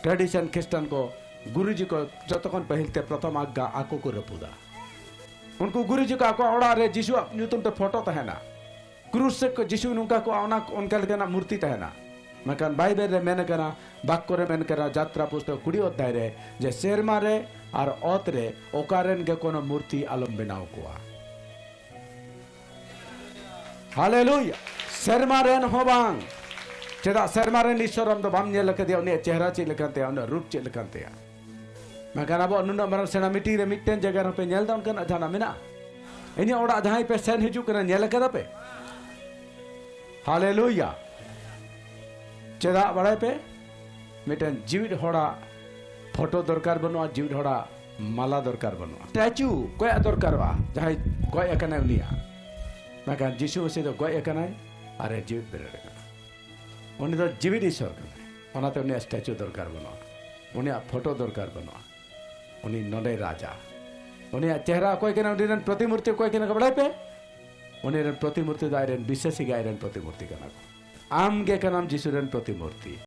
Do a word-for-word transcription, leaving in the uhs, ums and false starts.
Tradition ᱠᱷᱨᱤᱥᱴᱟᱱ ᱠᱚ, ᱜᱩᱨᱩᱡᱤ ᱠᱚ ᱡᱚᱛᱚ ᱠᱷᱚᱱ ᱯᱟᱹᱦᱤᱞ ᱛᱮ ᱯᱨᱚᱛᱷᱚᱢ ᱟᱜᱽᱜᱟ ᱟᱠᱚ ᱠᱚ ᱨᱟᱹᱯᱩᱫᱟ᱾ ᱩᱱᱠᱩ ᱜᱩᱨᱩᱡᱤ ᱠᱚ ᱟᱠᱚᱣᱟᱜ ᱚᱲᱟᱜ ᱨᱮ ᱡᱤᱥᱩᱣᱟᱜ ᱧᱩᱛᱩᱢ ᱛᱮ ᱯᱷᱳᱴᱳ ᱛᱟᱦᱮᱱᱟ, ᱠᱨᱩᱥ ᱨᱮ ᱠᱚ ᱡᱤᱥᱩ ᱱᱚᱝᱠᱟ ᱠᱚ, ᱚᱱᱟ, ᱚᱱᱠᱟ ᱞᱮᱠᱟᱱᱟᱜ ᱢᱩᱨᱛᱤ ᱛᱟᱦᱮᱱᱟ᱾ ᱢᱮᱱᱠᱷᱟᱱ ᱵᱟᱭᱵᱮᱞ ᱨᱮ ᱢᱮᱱ ᱟᱠᱟᱱᱟ, ᱵᱟᱠᱠᱚ ᱨᱮ ᱢᱮᱱ ᱟᱠᱟᱱᱟ, ᱡᱟᱛᱨᱟ ᱯᱩᱥᱛᱚᱠ ᱠᱩᱲᱤ ᱚᱫᱷᱭᱟᱭ ᱨᱮ, ᱡᱮ ᱥᱮᱨᱢᱟ ᱨᱮ ᱟᱨ ᱚᱛ ᱨᱮ ᱚᱠᱟ ᱨᱮᱱ ᱜᱮ ᱠᱳᱱᱳ ᱢᱩᱨᱛᱤ ᱟᱞᱚᱢ ᱵᱮᱱᱟᱣ ᱠᱚᱣᱟ᱾ ᱦᱟᱞᱮᱞᱩᱭᱟ᱾ ᱥᱮᱨᱢᱟ ᱨᱮᱱ ᱦᱚᱸ ᱵᱟᱝ᱾ ᱪᱮᱫᱟᱜ? ᱥᱮᱨᱢᱟ ᱨᱮᱱ ᱤᱥᱥᱚᱨ ᱟᱢ ᱫᱚ ᱵᱟᱢ ᱧᱮᱞ ᱟᱠᱟᱫᱮᱭᱟ, ᱩᱱᱤᱭᱟᱜ ᱪᱮᱦᱨᱟ ᱪᱮᱫ ᱞᱮᱠᱟᱱ ᱛᱟᱭᱟ, ᱩᱱᱤᱭᱟᱜ ᱨᱩᱯ ᱪᱮᱫ ᱞᱮᱠᱟᱱ ᱛᱟᱭᱟ᱾ ᱢᱮᱱᱠᱷᱟᱱ ᱟᱵᱚᱣᱟᱜ ᱱᱩᱱᱟᱹᱜ ᱢᱟᱨᱟᱝ ᱥᱮᱬᱟ ᱢᱤᱴᱤᱝ ᱨᱮ ᱢᱤᱫᱴᱮᱱ ᱡᱟᱭᱜᱟ ᱨᱮᱦᱚᱸ ᱯᱮ ᱧᱮᱞ ᱮᱫᱟ ᱚᱱᱠᱟᱱᱟᱜ ᱡᱟᱦᱟᱱᱟᱜ ᱢᱮᱱᱟᱜᱼᱟ? ᱤᱧᱟᱹᱜ ᱚᱲᱟᱜ ᱡᱟᱦᱟᱸᱭ ᱯᱮ ᱥᱮᱱ ᱦᱤᱡᱩᱜ ᱠᱟᱱᱟ, ᱧᱮᱞ ᱟᱠᱟᱫᱟ ᱯᱮ? ᱦᱟᱞᱮᱞᱩᱭᱟ᱾ ᱪᱮᱫᱟᱜ ᱵᱟᱲᱟᱭ ᱯᱮ? ᱢᱤᱫᱴᱮᱱ ᱡᱤᱣᱤᱫ ᱦᱚᱲᱟᱜ ᱯᱷᱳᱴᱳ ᱫᱚᱨᱠᱟᱨ ᱵᱟᱹᱱᱩᱜᱼᱟ, ᱡᱤᱣᱤᱫ ᱦᱚᱲᱟᱜ ᱢᱟᱞᱟ ᱫᱚᱨᱠᱟᱨ ᱵᱟᱹᱱᱩᱜᱼᱟ᱾ ᱥᱴᱮᱪᱩ ᱚᱠᱚᱭᱟᱜ ᱫᱚᱨᱠᱟᱨᱚᱜᱼᱟ? ᱡᱟᱦᱟᱸᱭ ᱜᱚᱡ ᱟᱠᱟᱱᱟᱭ ᱩᱱᱤᱭᱟᱜ᱾ ᱢᱮᱱᱠᱷᱟᱱ ᱡᱤᱥᱩ ᱢᱟᱹᱥᱤ ᱫᱚ ᱜᱚᱡ ᱟᱠᱟᱱᱟᱭ ᱟᱨᱮ ᱡᱤᱣᱤᱫ ᱵᱮᱨᱮᱫ ᱟᱠᱟᱱᱟ᱾ ᱩᱱᱤ ᱫᱚ ᱡᱤᱣᱤᱫ ᱤᱥᱥᱚᱨ ᱠᱟᱱᱟᱭ, ᱚᱱᱟᱛᱮ ᱩᱱᱤᱭᱟᱜ ᱥᱴᱮᱪᱩ ᱫᱚᱨᱠᱟᱨ ᱵᱟᱹᱱᱩᱜᱼᱟ, ᱩᱱᱤᱭᱟᱜ ᱯᱷᱳᱴᱳ ᱫᱚᱨᱠᱟᱨ ᱵᱟᱹᱱᱩᱜᱼᱟ᱾ ᱩᱱᱤ ᱱᱚᱰᱮ ᱨᱟᱡᱟ᱾ ᱩᱱᱤᱭᱟᱜ ᱪᱮᱦᱨᱟ ᱚᱠᱚᱭ ᱠᱟᱱᱟ? ᱩᱱᱤ ᱨᱮᱱ ᱯᱨᱚᱛᱤᱢᱩᱨᱛᱤ ᱚᱠᱚᱭ ᱠᱟᱱᱟ ᱠᱚ ᱵᱟᱲᱟᱭ ᱯᱮ? ᱩᱱᱤ ᱨᱮᱱ ᱯᱨᱚᱛᱤᱢᱩᱨᱛᱤ ᱫᱚ ᱟᱡ ᱨᱮᱱ ᱵᱤᱥᱥᱟᱹᱥᱤ ᱜᱮ ᱟᱡ ᱨᱮᱱ ᱯᱨᱚᱛᱤᱢᱩᱨᱛᱤ ᱠᱟᱱᱟ ᱠᱚ᱾ ᱟᱢ ᱜᱮ ᱠᱟᱱᱟᱢ ᱡᱤᱥᱩ ᱨᱮᱱ ᱯᱨᱚᱛᱤᱢᱩᱨᱛᱤ᱾